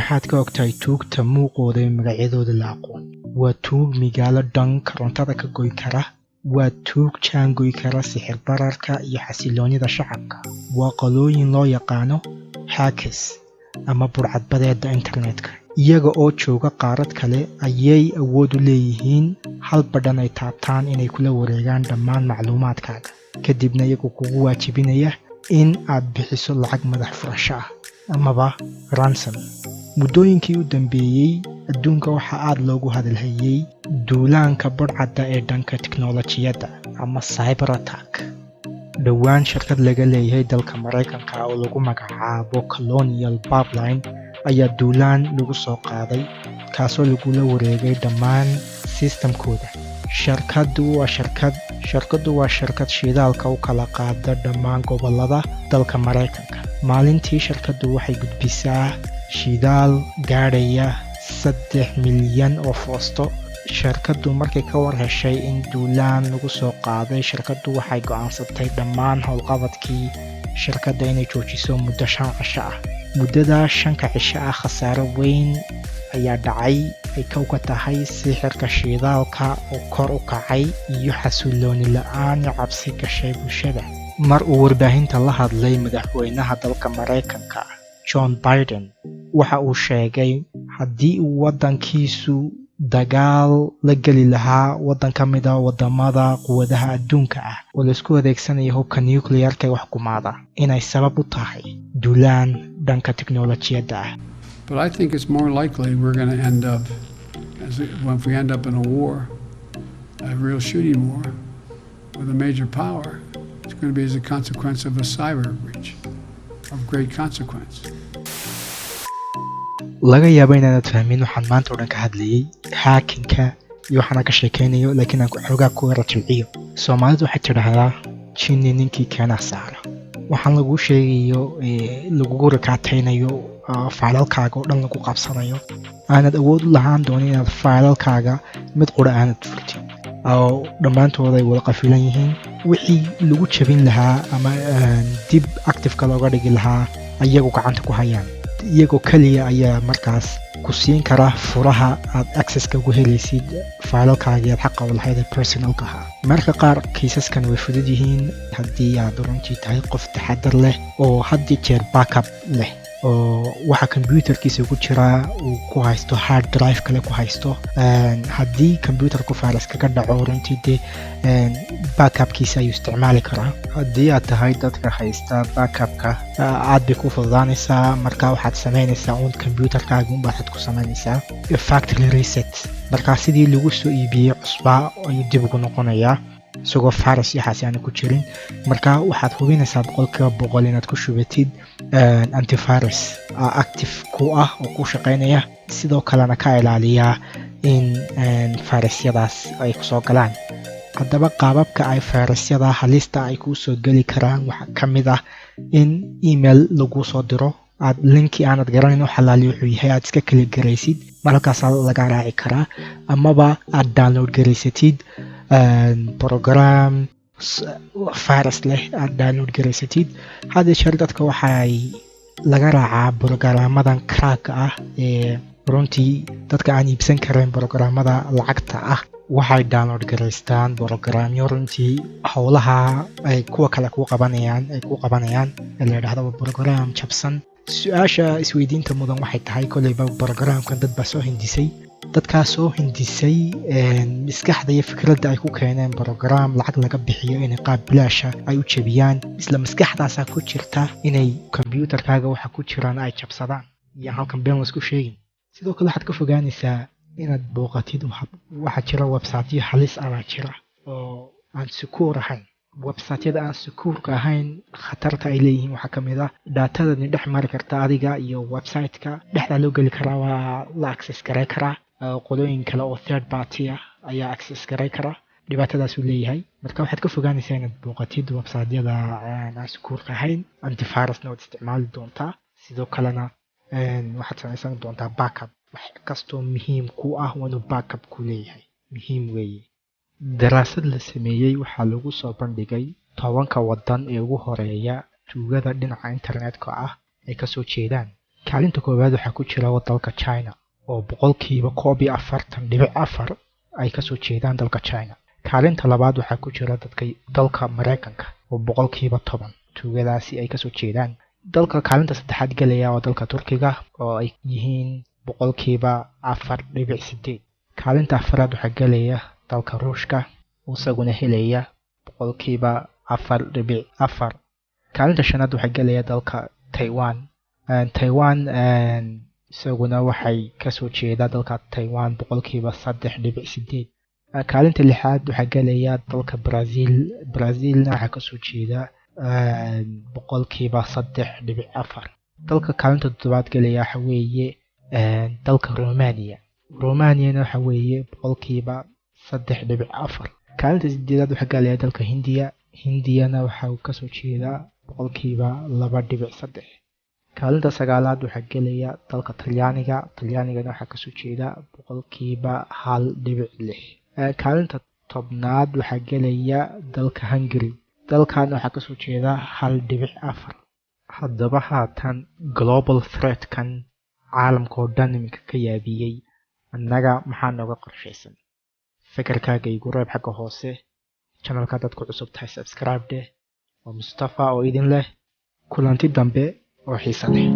Maxaad ka ogtahay tuugta muuqooda ee magacyadooda la aqoon? Waa tuug migaalo dhan korontada ka goy kara. Waa tuug jaangoy kara sixir bararka iyo xasiloonida shacabka. Waa qolooyin loo yaqaano hackers ama burcadbadeeda internetka. Iyaga oo jooga qaarad kale ayay awood u leeyihiin hal badhan ay taabtaan inay kula wareegaan dhammaan macluumaadkaaga, kadibna iyagu kugu waajibinaya in aad bixiso lacag madax furasho ah amaba ransom. Muddooyinkii u dambeeyey adduunka waxaa aada loogu hadalhayey duulaanka budhcadda ee dhanka tiknolojiyadda ama cyber attack. Dhowaan shirkad laga leeyahay dalka Maraykanka oo lagu magacaabo Colonial Pipeline ayaa duulaan lagu soo qaaday, kaasoo lagula wareegay dhammaan sistamkooda. Shirkaddu waa shirkad shidaalka u kala qaada dhammaan gobolada dalka Maraykanka. Maalintii shirkaddu waxay gudbisaa shidaal gaadhaya 3 milyan oo foosto. Shirkaddu markay ka war heshay in duulaan lagu soo qaaday, shirkaddu waxay go'aansatay dhammaan howlqabadkii shirkadda inay joojiso muddo 5 cisho ah. Muddada shanka cisho ah khasaaro weyn ayaa dhacay, ay kow ka tahay sixirka shidaalka oo kor u kacay iyo xasilooni la-aan cabsi gashay bulshada. Mar uu warbaahinta la hadlay madaxweynaha dalka Maraykanka, John Biden, waxa uu sheegay haddii uu waddankiisu dagaal la geli lahaa waddan ka mid a wadamada quwadaha adduunka ah oo laisku adeegsanayo hubka nuclearka ee wax gumaada, inay sabab u tahay duulaan dhanka tiknolojiyadda ah. But I think it's more likely we're going to end up, if we end up in a war, a real shooting war with a major power, it's going to be as a consequence of a cyber breach of great consequence. Laga yaabo inaanad fahmin waxaan maanta o dhan ka hadlayay, hackingka iyo waxaana ka sheekaynayo, laakiin aan xoogaa ku yara jilciyo. Soomaalidu waxay tidhaahdaa, "Jinni ninkii keenaa saara." Waxaan laguu sheegayo, lagugu rakaataynayo, faylalkaaga oo dhan lagu qabsanayo, aanad awood u lahaan doonin inaad faylalkaaga mid qura aanad furtid oo dhammaantood ay wada qafilan yihiin, wixii lagu jabin lahaa ama dib activeka looga dhigi lahaa ayagu gacanta ku hayaan. Iyagoo keliya ayaa markaas ku siin kara furaha aad accesska ugu helaysid faylalkaagii aad xaqa u lahayd ee personalka ahaa. Marka qaar kiisaskan way fudud yihiin haddii aad runtii tahay qof taxadar leh oo had iyo jeer backup leh, oo waxa computerkiisa ku jiraa uu ku haysto hard drive kale ku haysto. Haddii computerku virus kaga dhaco, runtii dee backupkiisa ayuu isticmaali karaa. Haddii aad tahay dadka haysta backupka, aad bay ku fududaanaysaa. Marka waxaad samaynaysaa uun computerkaaga unbaa waxaad ku samaynaysaa factory reset. Marka sidii lagu soo iibiyey cusbaa ayuu dib ugu noqonayaa, isagoo virus iyo waxaasi aana ku jirin. Marka waxaad hubinaysaa 100% inaad ku shubatid antivirus active ku ah oo ku shaqaynaya, sidoo kalena ka ilaaliya in virusyadaas ay kusoo galaan. Haddaba qaababka ay fayrasyada halista ay kuu soo geli karaan waxaa ka mid ah in email lagu soo diro, aad linki aanad garanayn u xalaali wuxuu yahay aad iska kala garaysid, marhalkaasaa laga raaci karaa, amaba aad download garaysatid program virus leh aad download garaysatid. Had iyo jeer dadka waxay laga raacaa brograamadan crack ah ee runtii dadka aan iibsan karayn brograamada lacagta ah waxay download garaystaan brograamyo runtii howlaha ay kuwa kale ku qabanayaan ay ku qabanayaan ee la yidhaahdo program jabsan. Su-aasha isweydiinta mudan waxay tahay, kolleyba programkan dad baa soo hindisay. Dadkaa soo hindisay, maskaxda iyo fikradda ay ku keeneen program lacag laga bixiyo inay qaab bilaasha ay u jebiyaan, isla maskaxdaasaa ku jirta inay kombyuutarkaaga waxa ku jiraan ay jabsadaan. Iyo halkan been laisku sheegin. Sidoo kale waxaad ka fogaanaysaa inaad booqatid, waxaa jira websiteyo halis ah baa jira oo aan secure ahayn. Websiteyada aan secureka ahayn khatarta ay leeyihiin waxaa ka mid ah datadani dhex mari karta adiga iyo websiteka, dhexdaa loo geli karaa, waa la access garay karaa, qolooyin kale oo third party ah ayaa access garay kara. Dhibaatadaasuu leeyahay. Marka waxaad ka fogaanaysaa inaad booqatid websiteyada aan secureka ahayn. Antivirusna waad isticmaali doontaa, sidoo kalena waxaad samaysan doontaa backup. Wax kastoo muhiim ku ah waa inuu backup ku leeyahay, muhiim weeye. Daraasad la sameeyey waxaa lagu soo bandhigay 10ka waddan ee ugu horeeya tuugada dhinaca internetka ah ay kasoo jeedaan. Kaalinta koowaad waxaa ku jira dalka China, oo 41.4% ay kasoo jeedaan dalka China. Kaalinta labaad waxaa ku jira dadka dalka Maraykanka, oo 10% tuugadaasi ay kasoo jeedaan. Dalka kaalinta saddexaad gelaya waa dalka Turkiga, oo ay yihiin 4.8%. Kaalinta afraad waxaa gelaya dalka Ruushka, isaguna helaya 4.4%. Kaalinta shanaad waxaa gelaya dalka Taiwan. Taiwan isaguna waxay kasoo jeedaa dalka Taiwan 3.8%. Kaalinta lixaad waxaa gelaya dalka Brazil. Brazilna waxaa kasoo jeeda 3.4%. Dalka kaalinta toddobaad gelaya waxa weeye dalka Romania. Romaniana waxa weeye 3.4%. Kaalinta sideedaad waxaa gelaya dalka Hindiya. Hindiyana waxa uu kasoo jeedaa 2.3%. Kaalinta sagaalaad waxaa gelaya dalka Talyaaniga. Talyaanigana waxaa kasoo jeeda 1.6%. Kaalinta 10aad waxaa gelaya dalka Hungary. Dalkan waxaa kasoo jeeda 1.4. Haddaba haatan global threatkan caalamka oo dhan iminka ka yaabiyey, annaga maxaa nooga qorshaysan? Fikirkaaga igu reeb xagga hoose. Channelka dad ku cusub tahay, subscribe dheh. Waa Mustafa oo idin leh kulanti dambe oo xiisa leh.